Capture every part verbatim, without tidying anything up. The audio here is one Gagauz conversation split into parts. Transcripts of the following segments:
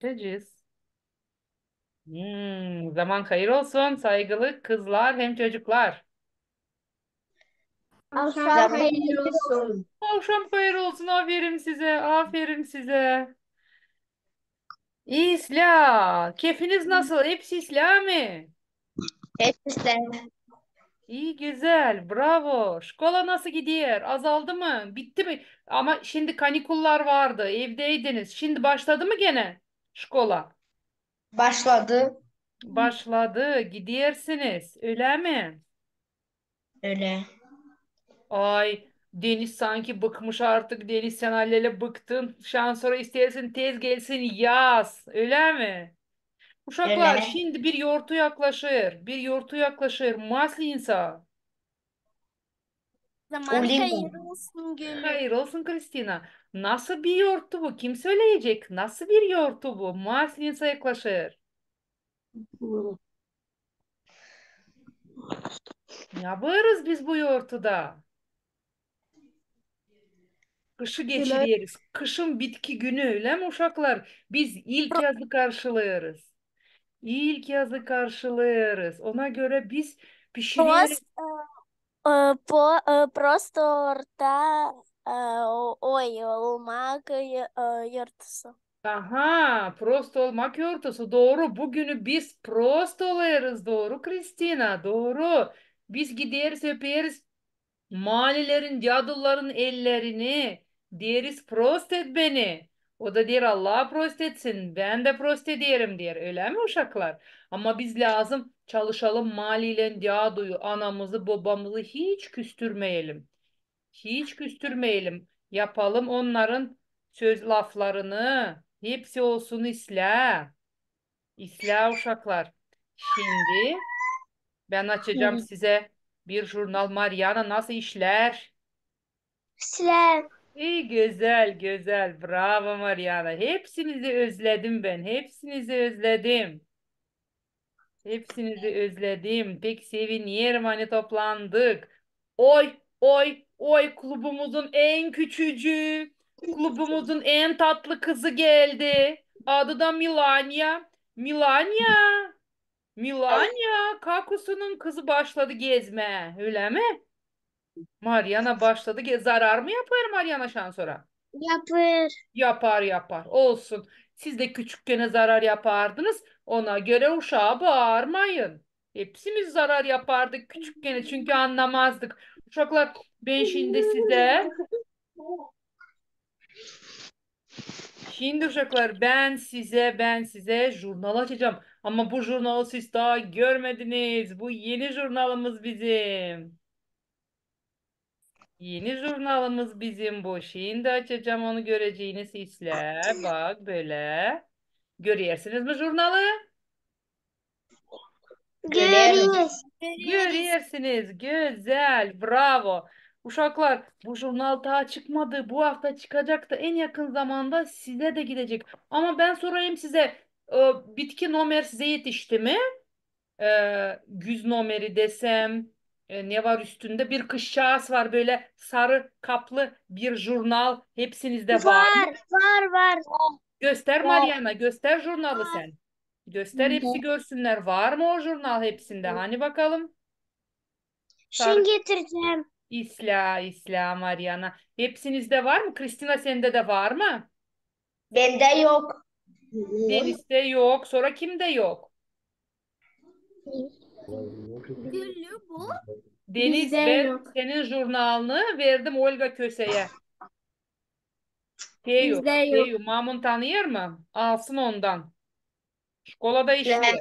Görüşecez. Hmm, zaman hayır olsun, saygılı kızlar hem çocuklar. Avşam hayır olsun. Avşam hayır olsun, aferin sizä, aferin sizä. İslää, kefiniz nasıl? Hepsi islää mi? Hepsi islää. İi, gözäl, bravo. Şkola nasıl gider? Azaldı mı? Bitti mi? Ama şindi kanikullar vardı, evdeydiniz. Şindi başladı mı genä şkola? Başladı. Başladı, gidersiniz, ölä mi? Ölä. Ay, Deniz sanki bıkmış artık. Deniz, sän alelä bıktın. Şansora isteersin tez gelsin yaz, ölä mi? Uşaklar, şindi bir yortu yaklaşêr, bir yortu yaklaşêr. Maslenitsa. Zaman hayır olsun günü. Hayır olsun, Kristina. Nasıl bir yortu bu? Kim söleyecek? Nasıl bir yortu bu? Maslenitsa yaklaşêr. Ne yapêrız biz bu yortuda? Kışı geçireriz. Kışın bitki günü, ölä mi, uşaklar? Biz ilk yazı karşılêêrız. İlk yazı karşılêêrız. Ona görä biz pişireriz. E, po, e, prosto orta, e, o, oy olmak, e, e, yortusu. Aha, prost olmak yortusu. Dooru. Bu günü biz prost olêrız. Dooru, Kristina, dooru. Biz gideriz, öperiz malilerin, däduların ellerini. Deeriz: prost et beni. O da deer: Allah prost etsin, bän dä prost ederim, deer. Ölä mi, uşaklar? Ama biz lääzım çalışalım maliylän däduyu, anamızı, bobamızı hiç küstürmeyelim. Hiç küstürmeyelim. Yapalım onnarın söz, laflarını. Hepsi olsun islää. İslää, uşaklar. Şindi bän açacam sizä bir jurnal. Mariana, nasıl işlär? İslää. İi, gözäl, gözäl. Bravo, Mariana. Hepsinizi özledim bän. Hepsinizi özledim. Hepsinizi özledim. Pek sevinerim, ani toplandık. Oy, oy, oy, klubumuzun en küçücüü, klubumuzun en tatlı kızı geldi. Adı da Milanya. Milanya. Milanya, Kakusunun kızı başladı gezmää, ölä mi? Mariana başladı. Ge-, zarar mı yapêr Mariana şansora? Yapêr. Yapar, yapar. Olsun. Siz dä küçükkän zarar yapardınız. Ona görä uşaa baarmayın. Hepsimiz zarar yapardık küçükkän, çünkü annamazdık. Uşaklar, bän şindi sizä, şindi, uşaklar, bän sizä, bän sizä jurnal açacam. Ama bu jurnalı siz taa görmediniz. Bu eni jurnalımız bizim. Eni jurnalımız bizim bu. Şindi açacam, onu göreceniz islää. Bak, bölä. Görersiniz mi jurnalı? Görüyoruz. Görersiniz. Gözäl. Bravo. Uşaklar, bu jurnal taa çıkmadı. Bu afta çıkacak da en yakın zamanda sizä dä gidecek. Ama bän sorayım sizä, e, bitki nomer sizä etişti mi? E, güz nomeri desem, e, ne var üstündä? Bir kızçaaz var, bölä sarı kaplı bir jurnal. Hepsinizdä var mı? Var, var, var. Göster, Mariana, göster jurnalı sän. Göster, hepsi görsünnär. Var mı o jurnal hepsindä? Hani bakalım. Sarı. Şindi getircäm. İslää, islää, Mariana. Hepsinizdä var mı? Kristina, sendä dä var mı? Bendä yok. Denizde yok. Sora kimdä yok? Güllü bu. Deniz, Bizdä bän yok. Senin jurnalını verdim Olga Köseyä. Peyu, Bizdä yok. Peyu, mamun tanıyêr mı? Alsın ondan. Şkolada işleer.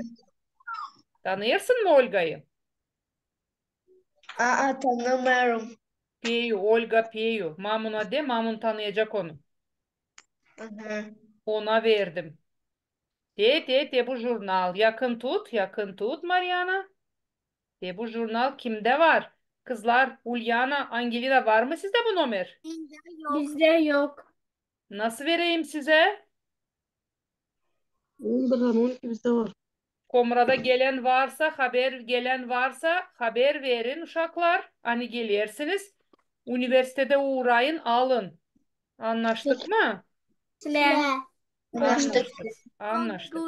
Tanıyêrsın mı Olgayı? Aa, tanımêêrım. Peyu, Olga Peyu. Mamuna de, mamun tanıyacek onu. Aha. Ona verdim. Te, te, te bu jurnal. Yakın tut, yakın tut, Mariana. Te bu jurnal kimdä var? Kızlar, Ulyana, Angelina, var mı sizdä bu nomer? Bizdä yok. Bizdä yok. Nasıl vereyim sizä? Onda da on iki bizdä var. Komrada gelän varsa, haber gelän varsa, haber verin, uşaklar. Ani gelersiniz, universitedä uurayın, alın. Annaştık mı? Sile. Annaştık. Annaştık.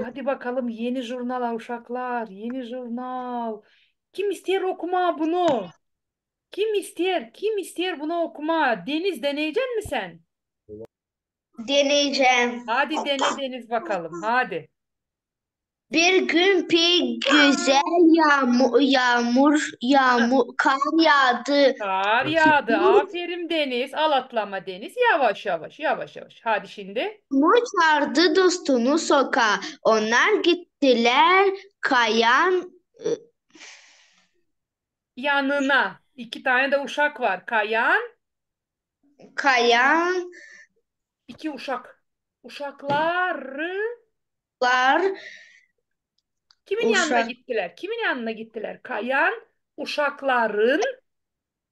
Hadi bakalım, eni jurnal, uşaklar, eni jurnal. Kim isteer okumaa bunu? Kim isteer, kim isteer bunu okumaa? Deniz, deneyecän mi sän? Deneyecäm. Hadi dene, Deniz, bakalım, hadi. Bir gün pek gözäl yaamu-, yaamur, yaamu-, kar yaadu. Kar yaadu. Aferin, Deniz. Alatlama, Deniz. Yavaş, yavaş, yavaş, yavaş. Hadi şindi. Timur çaardı dostunu sokaa. Onnar gittilär kayan, e, yanına. İki tanä dä uşak var. Kayan. Kayan. İki uşak. Uşakları. Lar. Kimin yanına gittilär? Kimin yanına gittilär? Kayan uşakların.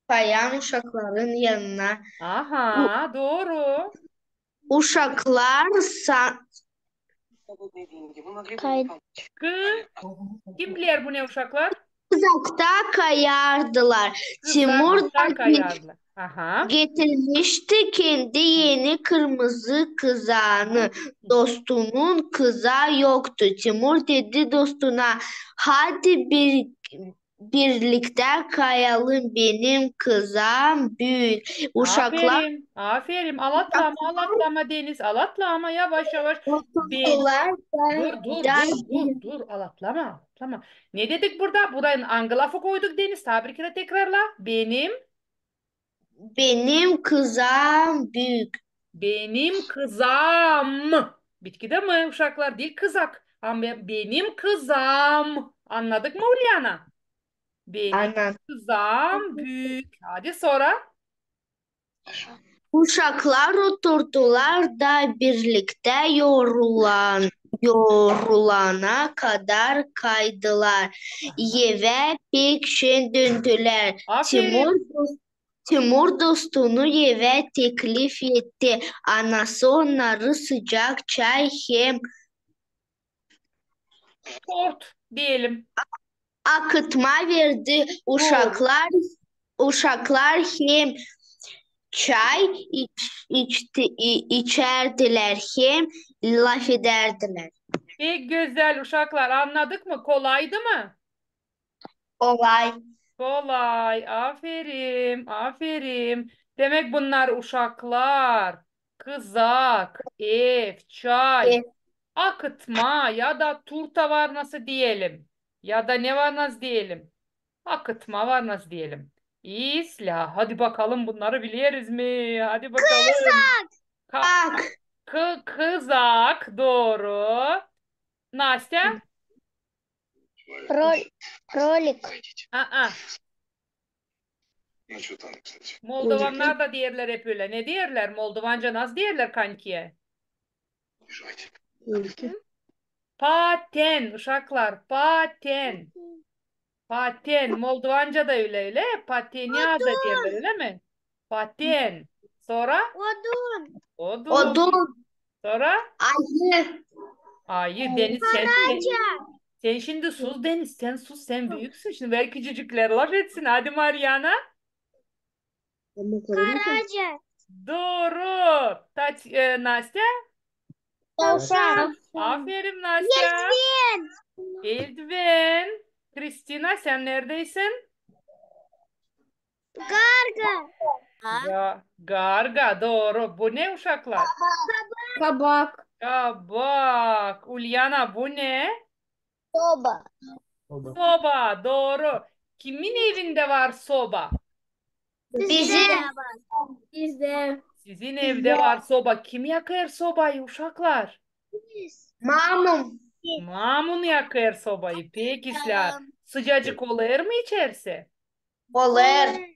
Kayan uşakların yanına. Aha, dooru. Uşaklar sa-, Kay- Kı-, kimlär bu ne, uşaklar? Kızakta kayardılar. Timur da kayardılar. Aha. Getirmişti kendi eni kırmızı kızağını. Dostunun kızaa yoktu. Timur dedi dostuna: "Hadi bir, birliktä kayalım, benim kızaam büük." Uşaklar. Aferin, aferin. Alatlama, alatlama, Deniz, alatlama, yavaş, yavaş. Dur, dur, dur, dur, dur, alatlama, alatlama. Ne dedik burada? Burayı angı lafı koyduk, Deniz? Taa bir kerä tekrarla. Benim. Benim kızaam büük. Benim kızaam. Bitkidä mi, uşaklar? Diil kızak. Ama benim kızaam. Annadık mı, Ulyana? Benim kızaam büük. Hadi sora. Uşaklar oturdular da birliktä yorulan-, yorulana kadar kaydılar. Evä pek şen döndülär. Aferin. Timur dos-, Timur dostunu evä teklif etti. Anası onnara sıcak çay hem tort deyelim, akıtma verdi. Uşaklar, uşaklar hem çay iç-, içti-, i-, içärdilär hem lafedärdilär. Pek gözäl, uşaklar. Annadık mı? Kolaydı mı? Kolay. Kolay. Aferin, aferin. Demäk, bunnar uşaklar, kızak, ev, çay, akıtma ya da turta var nasıl deyelim? Ya da ne var nasıl deyelim? Akıtma var nasıl deyelim? İslää. Hadi bakalım, bunnarı bileriz mi? Hadi bakalım. Kızak. Ka-, kı-, kızak, dooru. Nastya? Роль-, ролик. Aa. Moldovannar da deerlär hep ölä. Ne deerlär? Moldovanca nasıl deerlär kankiyä? Paten, uşaklar, paten. Paten. Moldovanca da ölä, ölä. Pateni da deerlär, ölä mi? Paten. Sora? Odun. Odun. Odun. Sora? Ayı. Ayı, Deniz, sän, sän şindi sus, Deniz, sän sus, sän büüksün şindi. Ver küçücüklär lafetsin. Hadi, Mariana. Karaca. Dooru. Tat-, e, Nastya? Tavşan. Aferin, Nastya. Eldiven. Eldiven. Kristina, sän neredäysin? Garga. Ga-, garga, dooru. Bu ne, uşaklar? Kabak. Kabak. Ulyana, bu ne? Soba. Soba, dooru. Kimin evindä var soba? Bizim. Bizdä. Sizin evdä var soba. Kim yakêr sobayı, uşaklar? Mamum. Mamun yakêr sobayı. Pek islää. Sıcacık olêr mı içerisi? Olêr.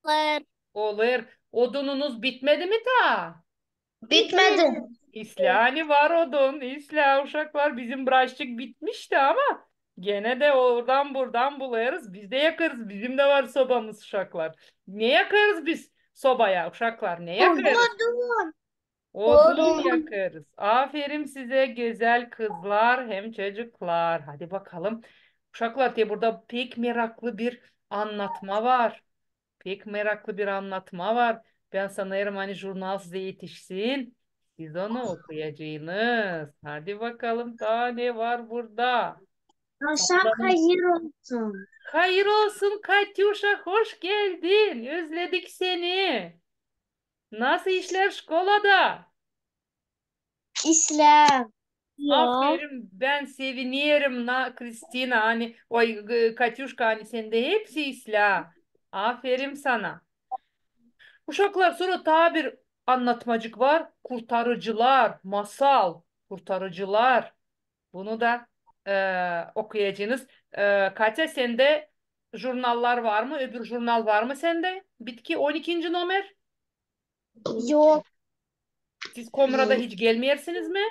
Olêr. Olêr. Odununuz bitmedi mi taa? Bitmedi. İslää, ani var odun, islää, uşaklar, bizim birazcık bitmişti, ama genä dä oradan buradan bulêrız. Biz dä yakêrız, bizim dä var sobamız, uşaklar. Ne yakêrız biz sobaya, uşaklar, ne yakêrız? Odun. Odun yakêrız. Aferin sizä, gözäl kızlar hem çocuklar. Hadi bakalım. Uşaklar, te burada pek meraklı bir annatma var. Pek meraklı bir annatma var. Bän sanêrım, ani jurnal sizä etişsin. Siz onu okuyacınız. Hadi bakalım, taa ne var burada? Akşam hayır olsun. Hayır olsun, Katüşa, hoş geldin. Özledik seni. Nasıl işlär şkolada? İslää. Aferin, bän sevinerim, na, Kristina, ani, oy, e, Katüşka, ani sendä hepsi islää. Aferin sana. Uşaklar, sora taa bir annatmacık var. Kurtarıcılar, masal, kurtarıcılar. Bunu da, e, okuyacınız. E, Katya, sendä jurnallar var mı? Öbür jurnal var mı sendä? Bitki, on ikinci nomer. Yok. Siz Komrada hiç gelmeersiniz mi?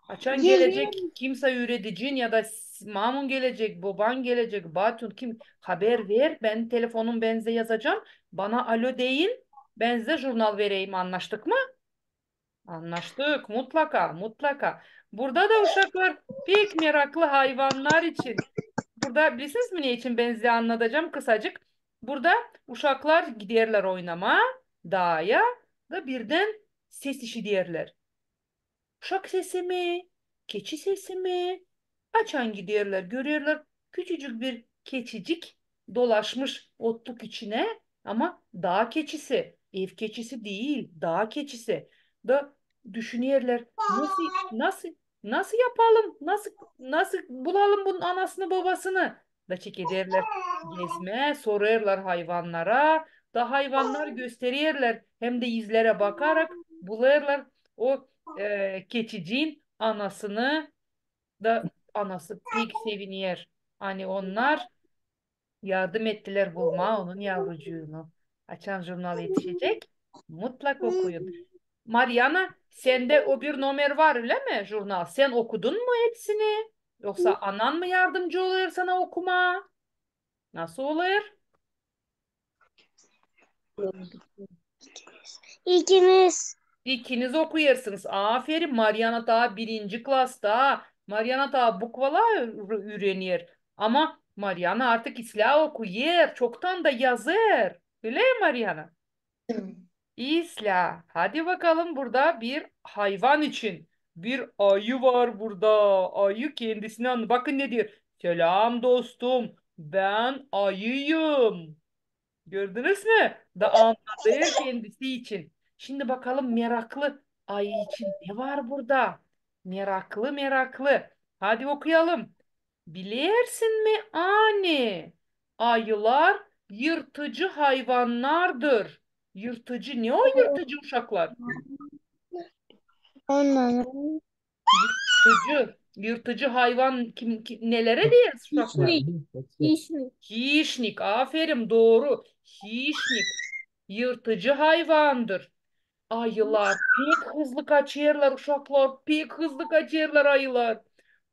Açan gelecek kimsä üüredicin ya da s-, mamun gelecek, boban gelecek, batun kim, haber ver, bän telefonum bendä yazacam. Bana alo deyin, bän sizä jurnal vereyim, annaştık mı? Annaştık, mutlaka, mutlaka. Burada da, uşaklar, pek meraklı hayvannar için. Burada bilersiniz mi, ne için bän sizä annadacam kısacık? Burada uşaklar giderlär oynamaa daaya da birdän ses işiderlär. Uşak sesi mi, keçi sesi mi? Açan giderlär, görerlär, küçücük bir keçicik dolaşmış otluk içinä, ama daa keçisi, ev keçisi diil, daa keçisi. Da düşünerlär, nasıl, nasıl, nasıl yapalım, nasıl, nasıl bulalım bunun anasını, babasını? Da çekederlär gezmää, sorêrlar hayvannara, da hayvannar göstererlär, hem dä izlerä bakarak bulêrlar o, e, keçiciin anasını, da anası pek seviner. Ani onnar yardım ettilär bulmaa onun yavrucuunu. Açan jurnal etişecek, mutlak okuyun. Mariana, sendä o bir nomer var, ölä mi, jurnal? Sän okudun mu hepsini? Yoksa anan mı yardımcı olêr sana okumaa? Nasıl olêr? İkimiz. İkiniz okuyêrsınız. Aferin, Mariana taa birinci klasta. Mariana taa bukvalar ü-, üürener. Ama Mariana artık islää okuyêr, çoktan da yazêr. Ölä mi, Mariana? İslää. Hadi bakalım, burada bir hayvan için. Bir ayı var burada. Ayı kendisini an-, bakın ne deer. Selam dostum, bän ayıyım. Gördünüz mü? Da annadêr kendisi için. Şindi bakalım, meraklı ayı için ne var burada? Meraklı, meraklı. Hadi okuyalım. Bilersin mi, ani ayılar yırtıcı hayvannardır? Yırtıcı. Ne o yırtıcı, uşaklar? Onların Yırtıcı. Yırtıcı hayvan kim, kim, nelerä deeriz, uşaklar? Хищник. Хищник, aferin, dooru. Хищник. Yırtıcı hayvandır. Ayılar pek hızlı kaçêrlar, uşaklar, pek hızlı kaçêrlar ayılar.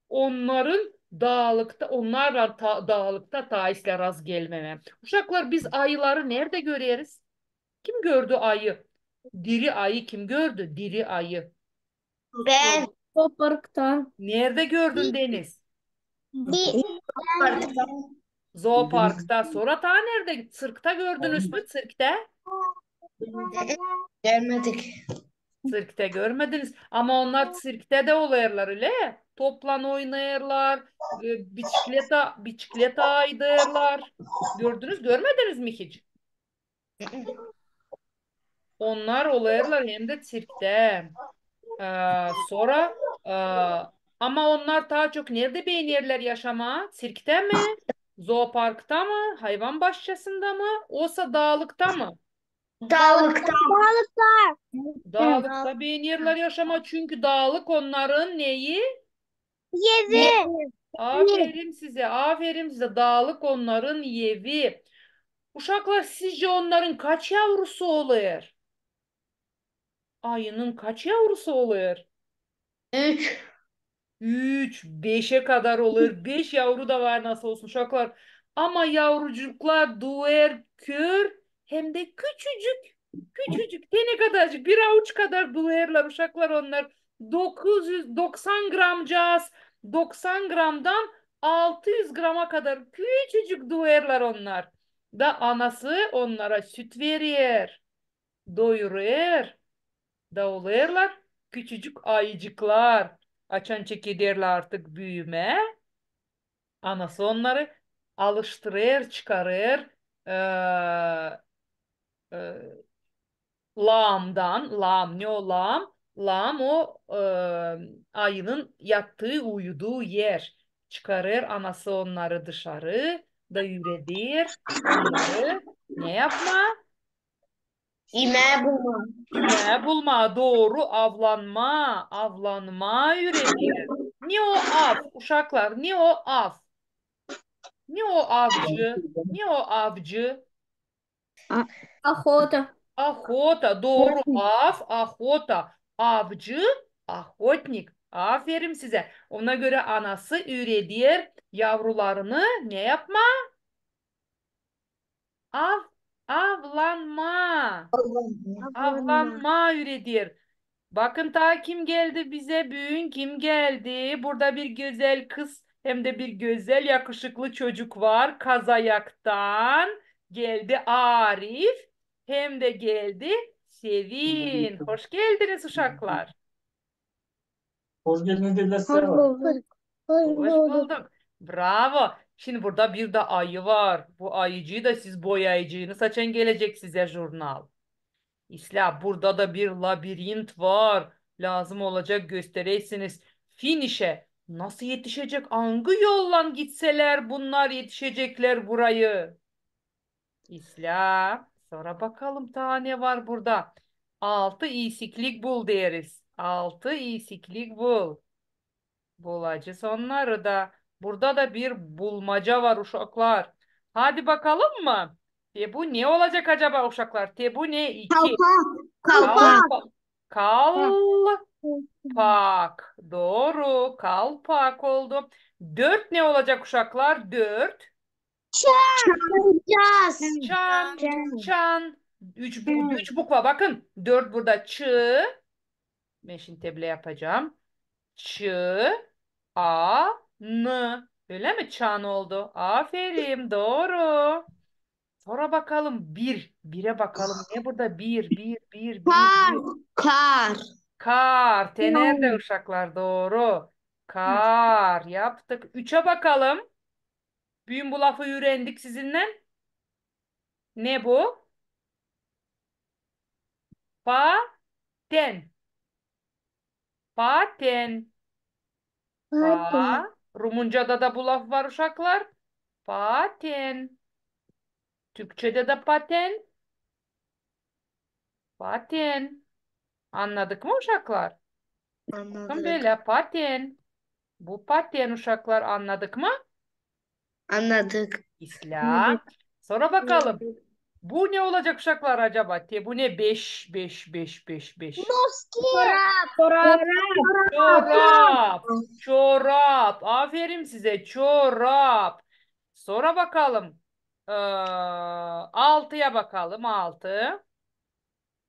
Onnarın daalıkta, onnarlan ta-, daalıkta taa islää razgelmemää. Uşaklar, biz ayıları neredä göreriz? Kim gördü ayı? Diri ayı kim gördü? Diri ayı. Bän. Zooparkta. Neredä gördün, Deniz? Bir Zooparkta. Sora taa neredä? Sirktä gördünüz mü? Sirktä? Görmedik. Sirktä görmediniz. Ama onnar sirktä dä olêrlar, ölä? Toplan oynêêrlar, e, biçikleta, biçikleta aydêrlar. Gördünüz, görmediniz mi hiç? Onnar olêrlar hem dä sirktä. Ee, sora, ee, ama onnar taa çok neredä beenerlär yaşamaa? Sirktä mi? Zooparkta mı? Hayvan başçasında mı? Osa daalıkta mı? Daalıkta. Daalıkta beenerlär yaşamaa, çünkü daalık onnarın neyi? Evi. Aferin sizä, aferin sizä. Daalık onnarın evi. Uşaklar, sizcä onnarın kaç yavrusu olêr? Ayının kaç yavrusu olêr? Üç. Üç, beşä kadar olêr. Beş yavru da var, nasıl olsun, uşaklar. Ama yavrucuklar duêr kör hem dä küçücük, küçücük, tenä kadarcık, bir avuç kadar duêrlar, uşaklar, onnar. Dokuz üz, doksan gramcaz, doksan gramdan altı üz grama kadar küçücük duêrlar onnar. Da anası onnara süt verer. doyurêr da olêrlar küçücük ayıcıklar. Açan çekederlär artık büümää, anası onnarı alıştırêr, çıkarêr, e, e, laamdan, laam, ne o laam? Laam o, e, ayının yattıı, uyuduu er. Çıkarêr anası onnarı dışarı da üüreder onnarı ne yapmaa? İmää bulmaa. İmää bulmaa, dooru, avlanmaa, avlanmaa üüreder. Ne o av, uşaklar, ne o av? Ne o avcı, ne o avcı? Охота. Охота, dooru, av, охота. Avcı, охотник. Aferin sizä. Ona görä anası üüreder yavrularını ne yapmaa? Av, avlanmaa. Avlanmaa üüreder. Bakın, taa kim geldi bizä büün, kim geldi? Burada bir gözäl kız, hem dä bir gözäl yakışıklı çocuk var. Kazayaktan geldi Arif, hem dä geldi Sevin. Hoş geldiniz, uşaklar. Hoş geldiniz dediler. Hoş bulduk. Hoş bulduk. Bravo. Şindi burada bir dä ayı var. Bu ayıcıı da siz boyayacınız, açan gelecek sizä jurnal. İslää, burada da bir labirent var. Lääzım olacak göstereysiniz finişä. Nasıl etişecek? Angı yollan gitselär bunnar, etişeceklär burayı? İslää, sora bakalım, taa ne var burada? Altı iisiklik bul deriz. Altı iisiklik bul. Bulacez onnarı da. Burada da bir bulmaca var, uşaklar. Hadi bakalım mı? Te bu ne olacak acaba, uşaklar? Te bu ne? İki. Kalpak. Kalpak. Kalpa-, kalpak. Dooru. Kalpak oldu. Dört ne olacak, uşaklar? Dört. Çan. Çan. Çan. Üç, bu- üç bukva. Bakın. Dört burada. Ç. Bän şindi teblä yapacam. Ç, A, N. Ölä mi? Çan oldu. Aferin. Dooru. Sora bakalım. Bir. Birä bakalım. Ne burada? Bir, bir, bir, bir, Kar. bir. Kar. Kar. Te neredä, uşaklar? Dooru. Kar. Yaptık. Üçä bakalım. Büün bu lafı üürendik sizinnän. Ne bu? Paten. Paten. Pa. Rumuncada da bu laf var, uşaklar. Paten. Türkçedä dä paten. Paten. Annadık mı, uşaklar? Bakın bölä, paten. Bu paten, uşaklar, annadık mı? Annadık. İslää. Sora bakalım. Bu ne olacak, uşaklar, acaba? Te bu ne? Beş, beş, beş, beş, beş. Носки. Çorap. Çorap. Çorap. Aferin sizä. Çorap. Sora bakalım. Ee, altıya bakalım. Altı.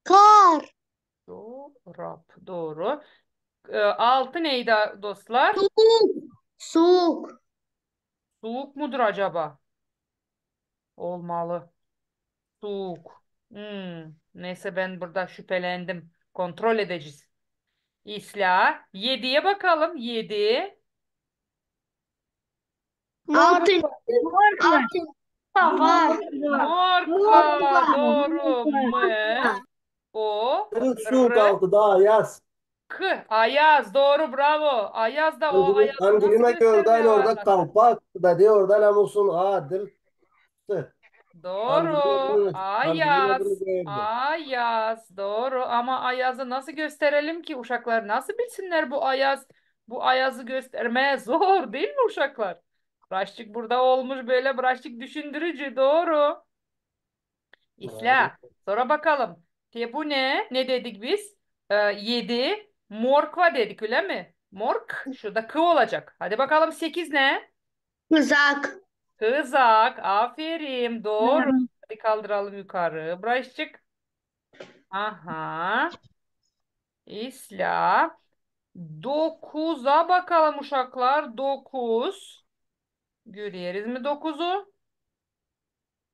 Kar. Çorap. Dooru. Ee, altı neydi, dostlar? Suuk. Suuk. Suuk mudur acaba? Olmalı. Suuk. Hmm. Neysä, bän burada şüpelendim. Kontrol edecez. İslää. Ediyä bakalım. Edi. Altın. Altın. Var. Morkva. Dooru. M, O, Suuk, altıda ayaz. K. Ayaz. Dooru, bravo. Ayaz da o, ayaz. Angelina gördü, orada kalpak da diyor, orada ne olsun, adır. Dooru. Ayaz. Ayaz. Dooru. Ama ayazı nasıl gösterelim ki, uşaklar nasıl bilsinnär bu ayaz? Bu ayazı göstermää zor, diil mi, uşaklar? Birazcık burada olmuş bölä, birazcık düşündürücü. Dooru. İslää. Sora bakalım. Te bu ne? Ne dedik biz? Ee, edi. Morkva dedik, ölä mi? Mork. Şurada K olacak. Hadi bakalım, sekiz ne? Kızak. Kızak. Aferin. Dooru. Hadi kaldıralım yukarı birazcık. Aha. İslää. Dokuza bakalım, uşaklar. Dokuz. Göreriz mi dokuzu?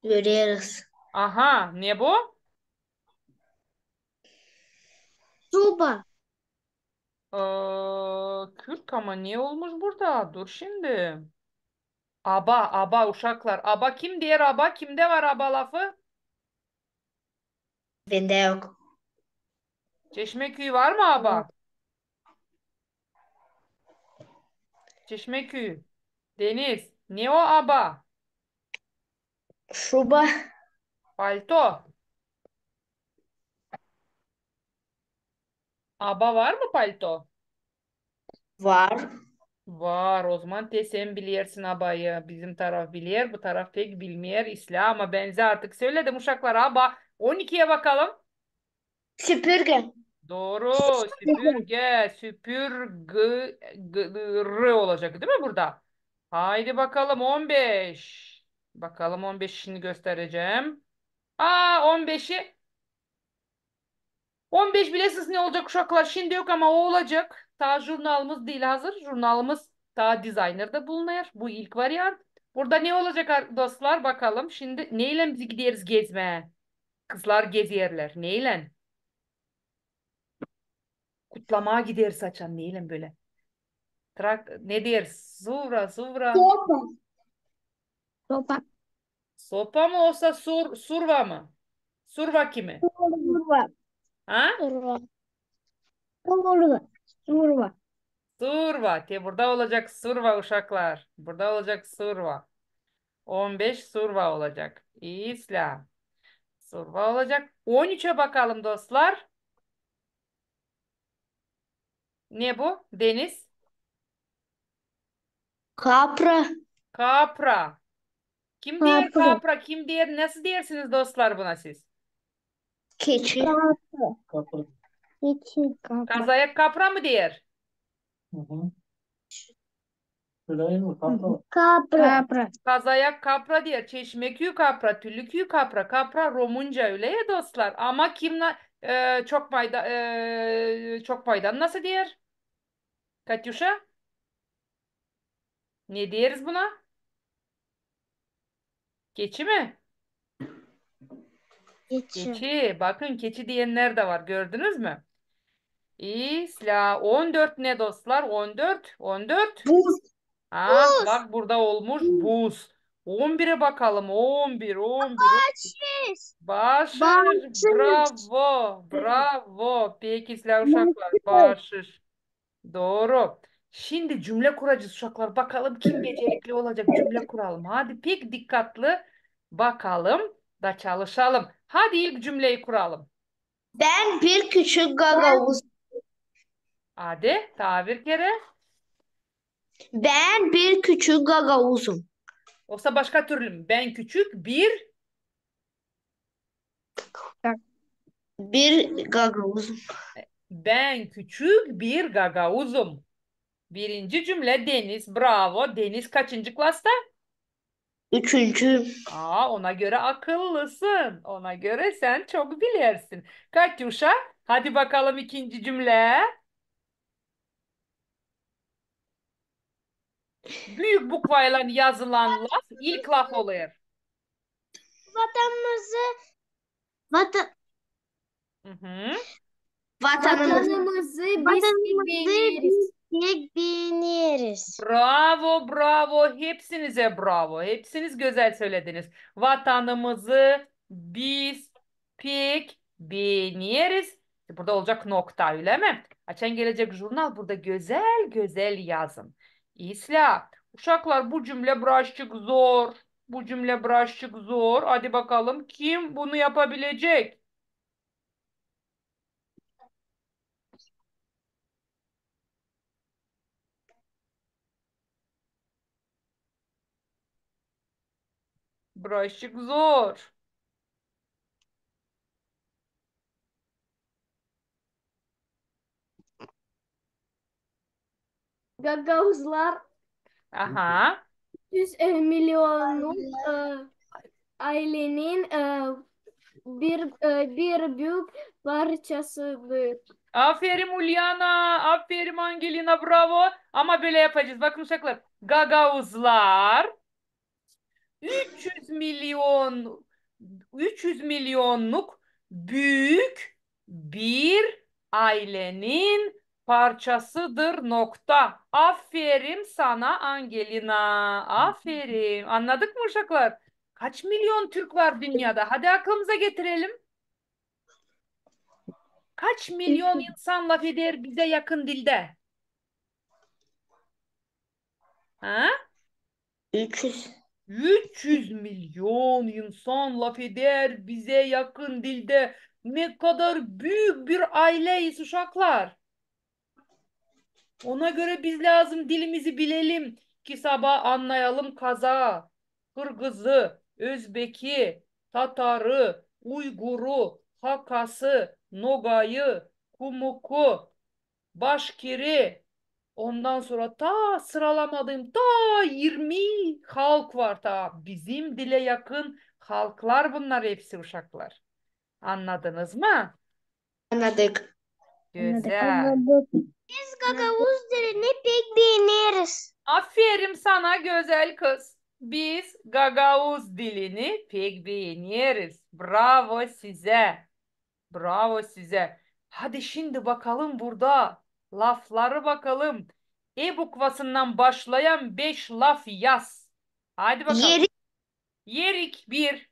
Göreriz. Aha, ne bu? Şuba. Ee, kürk, ama ne olmuş burada? Dur şindi. Aba, aba, uşaklar. Aba kim deer aba? Kimdä var aba lafı? Bendä yok. Çeşmeküy var mı aba? Çeşmeküy. Deniz. Ne o aba? Şuba. Palto. Aba var mı palto? Var. Var. Ozaman te sän bilersin abayı. Bizim taraf biler, bu taraf pek bilmeer. İslää, ama bän artık söledim, uşaklar, aba. On ikiyä bakalım. Süpürgä. Dooru. Süpürgä. Süpürgä olacak, diil mi burada? Haydi bakalım, on beş. Bakalım, on beşini gösterecäm. Aa, on beşi. On beş, bilersiniz ne olacak, uşaklar? Şindi yok, ama o olacak. Taa jurnalımız diil hazır. Jurnalımız taa dizaynerdä bulunêr. Bu ilk variant. Burada ne olacak, ar-, dostlar? Bakalım. Şindi neylän biz gideriz gezmää? Kızlar gezerlär. Neylän? Kutlamaa gideriz açan, neylän bölä? Trak-, ne deer? Suvra, suvra. Sopa. Sopa. Sopa mı, osa sur-, surva mı? Surva kimi? Surva. Ha? Surva. Surva. Surva. Surva. Te burada olacak surva, uşaklar. Burada olacak surva. On beş surva olacak. İslää. Surva olacak. On üçä bakalım, dostlar. Ne bu, Deniz? Kapra. Kapra. Kim deer kapra? Kapra. Kim deer? Nasıl deersiniz, dostlar, buna siz? Keçi. Kapra. Keçi, kapra. Kazayak kapra mı deer? Hı hı. Öyle mi? Kapra. Kapra. Kapra. Kazayak kapra deer, Çeşmeküy kapra, Tülüküy kapra, kapra romunca, ölä ya, dostlar. Ama kim na-, e, çok mayda-, e, çok maydan nasıl deer? Katüşa? Ne deeriz buna? Keçi mi? Keçi. Keçi. Bakın, keçi deyennär dä var. Gördünüz mü? İslää. On dört ne, dostlar? On dört. On dört. Buz. Aa, buz. Bak, burada olmuş buz. Buz. On birä bakalım. On bir, on bir. Baaşış. Baaşış. Baaşış. Bravo. Bravo. Pek islää, uşaklar. Baaşış. Baaşış. Dooru. Şindi cümlä kuracez, uşaklar. Bakalım, kim becerikli olacak. Cümlä kuralım. Hadi, pek dikkatlı bakalım da çalışalım. Hadi, ilk cümleyi kuralım. Bän bir küçük gagauz. Hadi, taa bir kerä. Bän bir küçük gagauzum. Osa başka türlü mü? Bän küçük bir Bir gagauzum. Bän küçük bir gagauzum. Birinci cümlä Deniz. Bravo. Deniz kaçıncı klasta? Üçüncü. Aa, ona görä akıllısın. Ona görä sän çok bilersin. Katüşa, hadi bakalım ikinci cümlä. Büük bukvaylan yazılan laf, ilk laf olêr. Vatanımızı, vata-, Hı hı. Vatanımızı, vatanımızı biz pek beeneriz. Biz pek beeneriz. Bravo, bravo. Hepsinizä bravo. Hepsiniz gözäl sölediniz. Vatanımızı biz pek beeneriz. Burada olacak nokta, ölä mi? Açan gelecek jurnal, burada gözäl-gözäl yazın. İslää. Uşaklar, bu cümlä birazçık zor. Bu cümlä birazçık zor. Hadi bakalım, kim bunu yapabilecek? Birazçık zor. Gagauzlar. Aha. Üç yüz, e, milyonluk, e, ailenin, e, bir, e, bir büük parçasıdır. Aferin, Ulyana, aferin, Angelina, bravo. Ama bölä yapacez. Bakın, uşaklar, gagauzlar üç yüz milyon, üç yüz milyonluk büük bir ailenin parçasıdır, nokta. Aferin sana, Angelina. Aferin. Annadık mı, uşaklar? Kaç milyon türk var dünnedä? Hadi aklımıza getirelim. Kaç milyon insan lafeder bizä yakın dildä? Ha? Üç üz. Üç üz milyon insan lafeder bizä yakın dildä. Ne kadar büük bir aileyiz, uşaklar. Ona görä biz lääzım dilimizi bilelim, ki sabaa annayalım kazaa, kırgızı, özbeki, tatarı, uyguru, hakası, nogayı, kumuku, başkiri. Ondan sora taa sıralamadığım taa irmi halk var, taa bizim dilä yakın halklar bunnar hepsi, uşaklar. Annadınız mı? Annadık. Gözäl. Biz gagauz dilini pek beeneriz. Aferin sana, gözäl kız. Biz gagauz dilini pek beeneriz. Bravo sizä. Bravo sizä. Hadi şindi bakalım burada lafları bakalım. E bukvasından başlayan beş laf yaz. Hadi bakalım. Erik. Erik bir.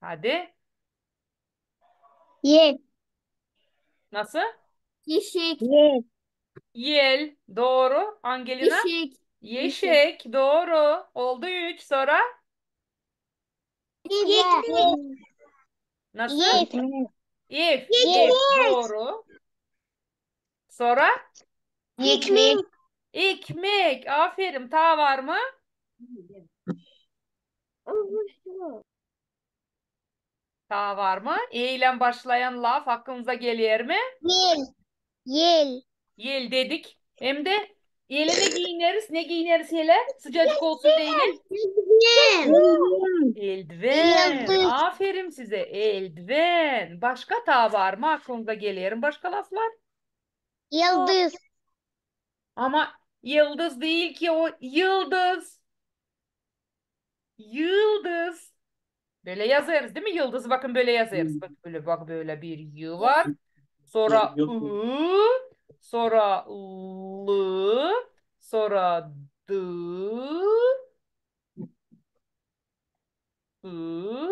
Hadi. Yel. Nasıl? Eşek. Yel. Yel. Dooru. Angelina? Eşek. Eşek. Dooru. Oldu üç. Sora? Ekmek. Nasıl? Ev. Ev. Dooru. Sora? Ekmek. Ekmek. Aferin. Taa var mı? Taa var mı? E ile başlayan laf aklınıza geler mi? Yel. Yel. Yel dedik. Hem dä ele ne giineriz? Ne giineriz ele? Sıcacık olsun deyni. Eldiven. Eldiven. Aferin sizä. Eldiven. Başka taa var mı aklınıza geler mi başka laflar? Yıldız. Ama yıldız diil ki o, yıldız. Yıldız. Bölä yazêrız, diil mi? Yıldızı, bakın, bölä yazêrız. Bak, bölä, bak, bölä bir y var. Sora ı, sora lı, sora dı, ı,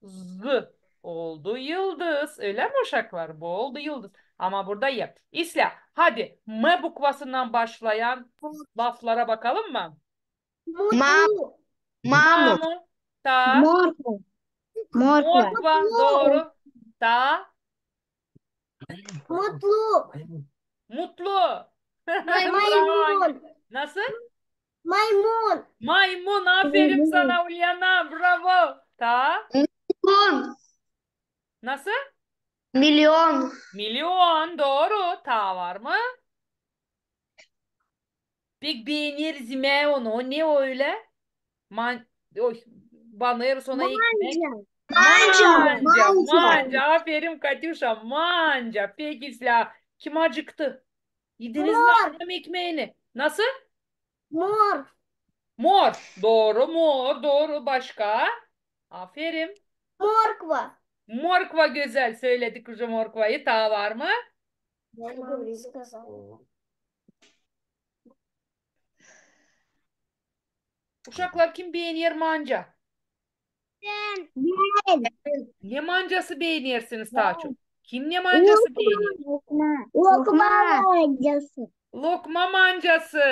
z. Oldu yıldız. Ölä mi, uşaklar? Bu oldu yıldız. Ama burada y. İslää, hadi, m bukvasından başlayan laflara bakalım mı? Mamu. Mamu. Mamu. Taa. Morkva. Morkva. Morkva, dooru. Taa. Mutlu. Mutlu. Maymun. Nasıl? Maymun. Maymun. Aferin sana, Ulyana. Bravo. Taa. Milyon. Nasıl? Milyon. Milyon. Dooru. Taa var mı? Pek beeneriz imää onu. O ne o ölä? Man-, oy, banêrız ona ekmek. Manca. Manca. Manca. Manca. Aferin, Katüşa. Manca. Pek islää. Kim acıktı? İdiniz mi akşam ekmeeni? Nasıl? Mor. Mor. Dooru, mor. Dooru. Başka? Aferin. Morkva. Morkva gözäl. Söledik uje morkvayı. Taa var mı? Uşaklar, kim beener manca? Ne mancası beenersiniz taa çok? Kim ne mancası beener? Lokma. Lokma mancası. Lokma mancası.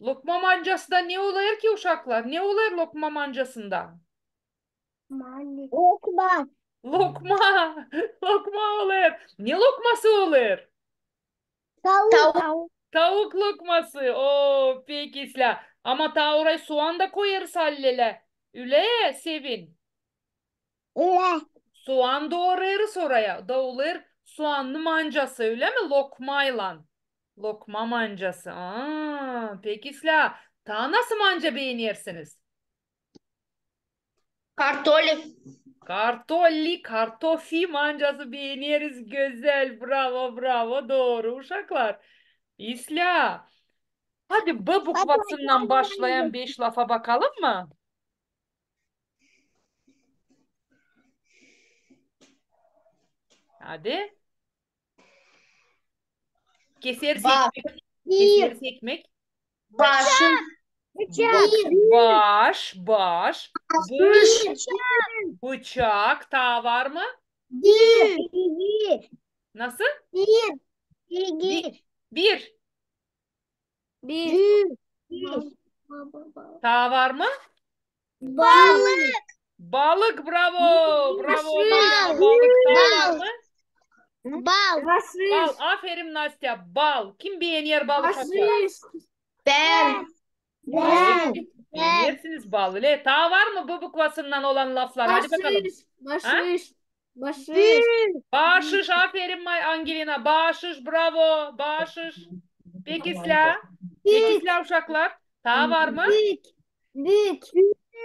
Lokma mancasında ne olêr ki, uşaklar? Ne olêr lokma mancasında? Lokma. Lokma. Lokma olêr. Ne lokması olêr? Tavuk. Tavuk lokması. O, pek islää. Ama taa orayı suan da koyêrız halizdä. Ölä, Sevin? Ölä. Suan doorêrız oraya. Da olêr suannı mancası, ölä mi? Lokmaylan. Lokma mancası. Aa, pek islää. Taa nasıl manca beenersiniz? Kartoli. Kartoli, kartofi mancası beeneriz. Gözäl, bravo, bravo, dooru, uşaklar. İslää. Hadi B bukvasından başlayan beş lafa bakalım mı? Hadi. Keseriz ekmek. Keseriz ekmek. Başı. Bıçak. Baş, baş. Bıçak. Taa var mı? Bir. Nasıl? Bir. Bir. Bir. Taa var mı? Balık. Balık, bravo, bravo. Balık, taa var mı? Bal. Bal, aferin Nastya, bal. Kim beener balı? Bal. Beenersiniz balı. Taa var mı B bukvasından olan laflar? Hadi bakalım. Başış. Başış. Aferin Angelina. Başış, bravo. Başış. Peki İslää? Peki İslää, uşaklar? Taa var mı? Büük. Büük.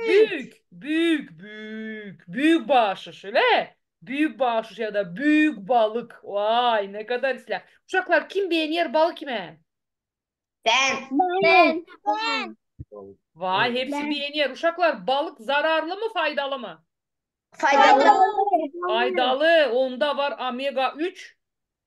Büük, büük, büük. Büük başış, ölä? Büük başış ya da büük balık. Vay, ne kadar İslää. Uşaklar, kim beener balık imää? Bän. Bän. Vay, hepsi beener. Uşaklar, balık zararlı mı, faydalı mı? Faydalı. Faydalı. Onda var omega üç.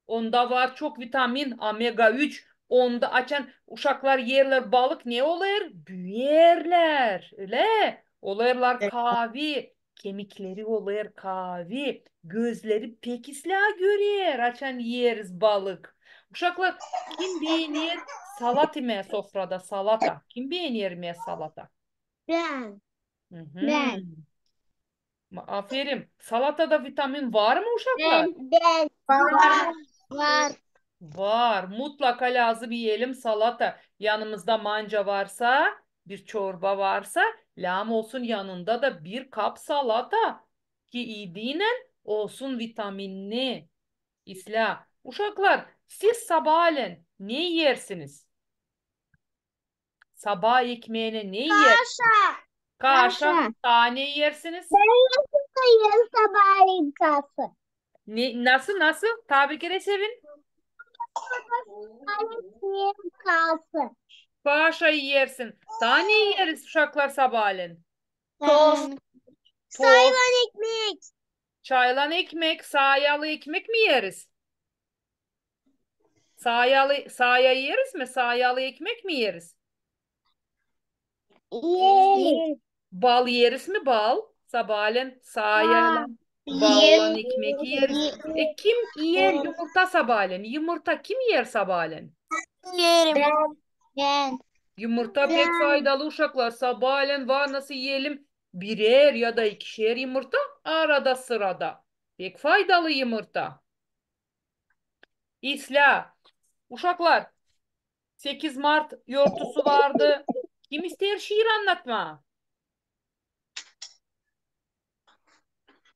Onda var çok vitamin, omega üç. Onda açan uşaklar erlär balık, ne olêr? Büüyerlär. Ölä? Olêrlar kaavi. Kemikleri olêr kaavi. Gözleri pek İslää görer, açan eriz balık. Uşaklar, kim beener salat imää sofrada, salata? Kim beener imää salata? Bän. Bän. Aferin. Salatada vitamin var mı, uşaklar? Bän. Var. Var. Mutlaka lääzım iyelim salata. Yanımızda manca varsa, bir çorba varsa, lääzım olsun yanında da bir kap salata. Ki idiynän olsun vitaminni. İslää. Uşaklar, siz sabaalän ne iyersiniz? Sabaa ekmeeni ne iyer? Kaşa. Kaşa. Taa ne iyersiniz? Bän nasıl iyerim sabaalän kaşa? Ne, nasıl, nasıl? Taa bir kerä sevin. Sabaalän iyerim kaşa. Kaşa iyersin. Taa ne iyeriz, uşaklar, sabaalän? Tost. Tost. Sayılan ekmek. Sayılan ekmek. Saayalı ekmek mi iyeriz? Saayalı, saaya iyeriz mi? Saayalı ekmek mi iyeriz? İyeriz. Bal iyeriz mi? Bal. Sabaalän saayalı. Bal. Balla ekmek iyeriz. E, kim iyer yumurta sabaalän? Yumurta kim iyer sabaalän? İyerim. Bän. Yumurta pek faydalı, uşaklar. Sabaalän var nasıl iyelim, birer ya da ikişer yumurta arada sırada. Pek faydalı yumurta. İslää. Uşaklar, sekiz mart yortusu vardı. Kim isteer şiir annatmaa?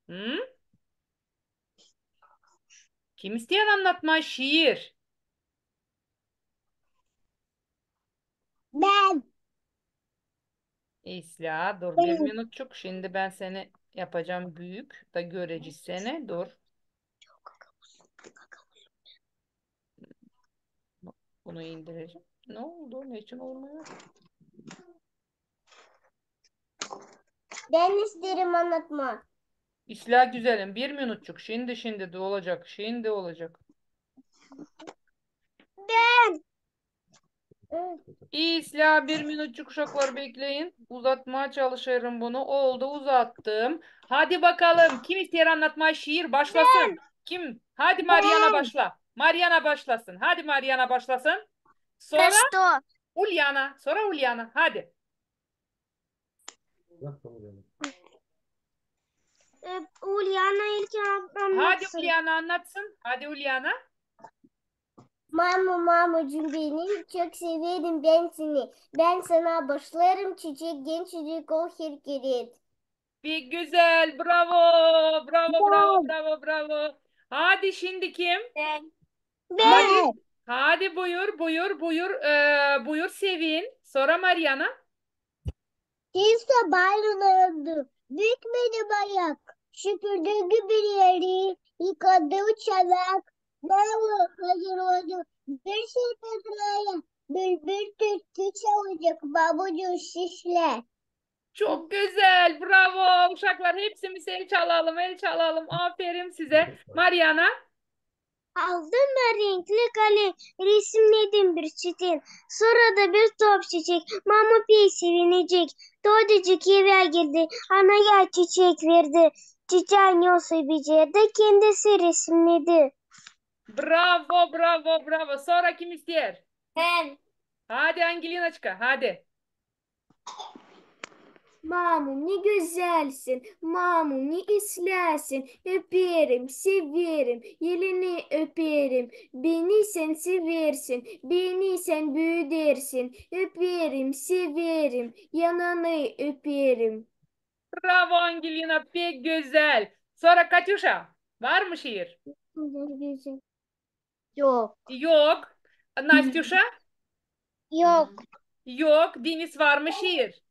Hı? Kim isteer annatmaa şiir? Bän. İslää, dur bir minutçuk. Şindi bän seni yapacam büük, da görecez seni. Dur. Bunu indirecäm. Ne oldu? Neçin olmuyor? Bän isteerim annatmaa. İslää, güzelim, bir minutçuk. Şindi, şindi de olacek. Şindi olacek. Bän. İslää, bir minutçuk, uşaklar, bekleyin. Uzatmaa çalışêrım bunu. Oldu, uzattım. Hadi bakalım, kim isteer annatmaa şiir, başlasın. Kim? Hadi Mariana başla. Mariana başlasın. Hadi Mariana başlasın. Sora Ulyana. Sora Ulyana. Hadi. E, Ulyana ilk annatsın. Hadi Ulyana annatsın. Hadi Ulyana. Mama, mamacıım benim, çok severim bän seni. Bän sana başlarım, çiçek, genç çiçek ol her kerä. Pek gözäl, bravo, bravo, bravo, bravo, bravo. Hadi şindi kim? Bän. Hadi, hadi buyur, buyur, buyur, e, buyur Sevin. Sora Mariana. Kim sabaalän uyandı, bükmedi ayak. Süpürdü gibi eri, yıkadı çanak. Bal hazırladı, bir sepet raya. Bülbül türkü çalacek, babucuk sislää. Çok gözäl, bravo. Uşaklar, hepsimiz el çalalım, el çalalım. Aferin size. Mariana. Aldım bän renkli kalem, resimnedim bir çiçek. Sora da bir top çiçek, mamu pek sevinecek. Todicik evä girdi, anaya çiçek verdi. Çiçää nesä becerdi, kendisi resimnedi. Bravo, bravo, bravo. Sora kim isteer? Bän. Hadi, Angelinaçka, hadi. Mamu, ne gözälsin, mamu, ne islääsin, öperim, severim, elini öperim. Beni sän seversin, beni sän büüdersin, öperim, severim, yananı öperim. Bravo, Angelina, pek gözäl. Sora Katüşa, var mı şiir? Yok. Yok. Nastüşa? Yok. Yok. Denis, var mı şiir?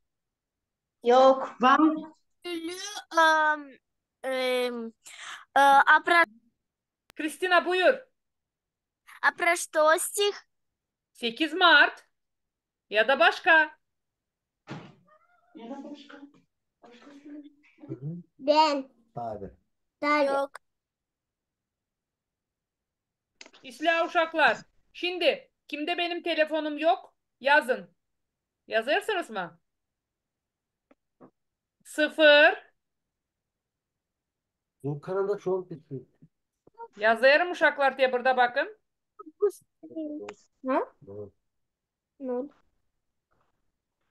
Yok. Var. Ölü, em, em, e, apra- Kristina, buyur. А про что стих? Sekiz mart. Ya da başka. Bän. Tabii. Tabii. Yok. İslää uşaklar. Şindi kimdä benim telefonum yok, yazın. Yazêrsınız mı? Sıfır. Yok, kanalda şu an bitti. Yazêrım, uşaklar, te burada bakın. Ha? Doğru. Nol.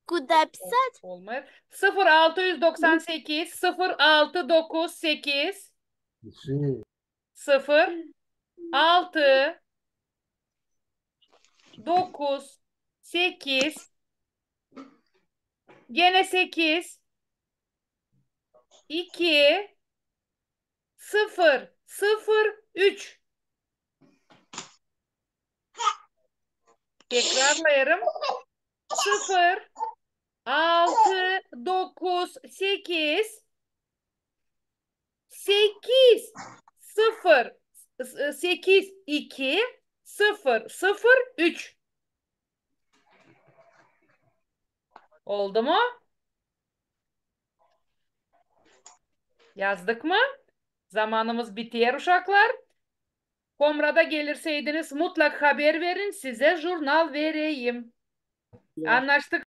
Куда писать? Olmêêr. Sıfır altı yüz doksan sekiz, sıfır altı dokuz sekiz, Şey. Sıfır altı dokuz sekiz, genä sekiz, iki, sıfır sıfır üç. Tekrarlayırım. Sıfır altı dokuz sekiz, sekiz sıfır, sekiz iki sıfır sıfır üç. Oldu mu? Yazdık mı? Zamanımız biter, uşaklar. Komrada gelirseydiniz, mutlak haber verin, sizä jurnal vereyim. Yok. Annaştık?